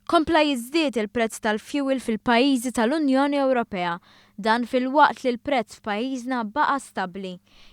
Kompla jiżdied il-prezz tal-fjuwil fil-pajjiżi tal-Unjoni Ewropea. Dan filwaqt li l-prezz f'pajjiżna baqa' stabbli.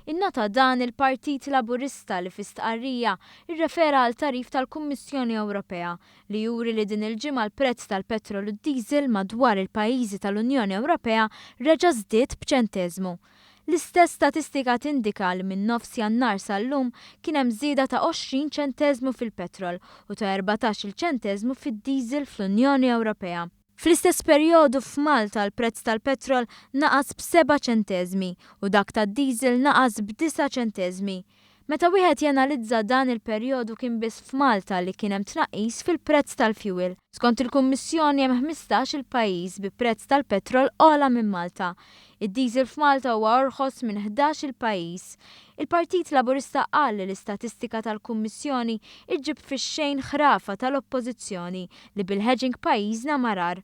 Innota dan il-Partit Laburista li fi stqarrija rrefera għal tagħrif tal-Kummissjoni Ewropea li juri li din il-ġimgħa l-prezz tal-petrol u d-diesel madwar il-pajjiżi tal-Unjoni Ewropea reġa' żdied b'ċenteżmu. L-istess statistika tindika li minn nofs Jannar sal-lum kien hemm żieda ta' 20 ċenteżmu fil-petrol u ta' 14-il ċenteżmu fid-diesel fl-Unjoni Ewropea. Fl-istess perjodu f'Malta l-prezz tal-petrol naqas b'seba' ċenteżmi u dak tad-diesel naqas b'disa' ċenteżmi. Meta wieħed janalizza dan il-perjodu kien biss f'Malta li kien hemm tnaqqis fil-prezz tal-fjuwil. Skont il-Kummissjoni hemm 15-il pajjiż bi prezz tal-petrol ogħla minn Malta. Id-diesel f'Malta huwa orħos minn 11-il pajjiż. Il-Partit Laburista qal li l-istatistika tal-Kummissjoni iġġib fix-xejn ħrafa tal-Oppożizzjoni li bil-hedging pajjiżna marar.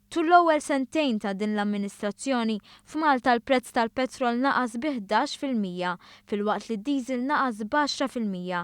Tul l-ewwel sentejn ta' din l-amministrazzjoni, f'Malta l-prezz tal-petrol naqas bi 11%, filwaqt li d-diesel naqas b'10%.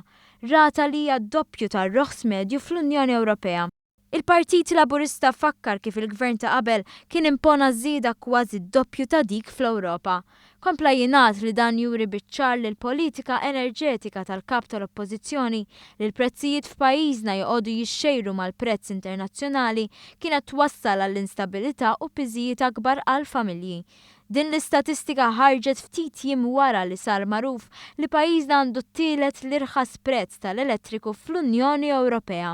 Rata li hija d-doppju tar-roħs medju fl-Unjoni Ewropea. Il-Partit Laburista fakkar kif il-Gvern ta' qabel kien impona żieda kważi d-doppju ta' dik fl-Ewropa. Kompla jingħad li dan juri biċ-ċar li l-politika enerġetika tal-Kap tal-Oppożizzjoni li l-prezzijiet f'pajjiżna joqogħdu jixxejru mal-prezz internazzjonali kienet twassal għall-instabilità u piżijiet akbar għall-familji. Din l-istatistika ħarġet ftit jiem wara li sar magħruf li pajjiżna għandu t-tielet l-irħas prezz tal-elettriku fl-Unjoni Ewropea.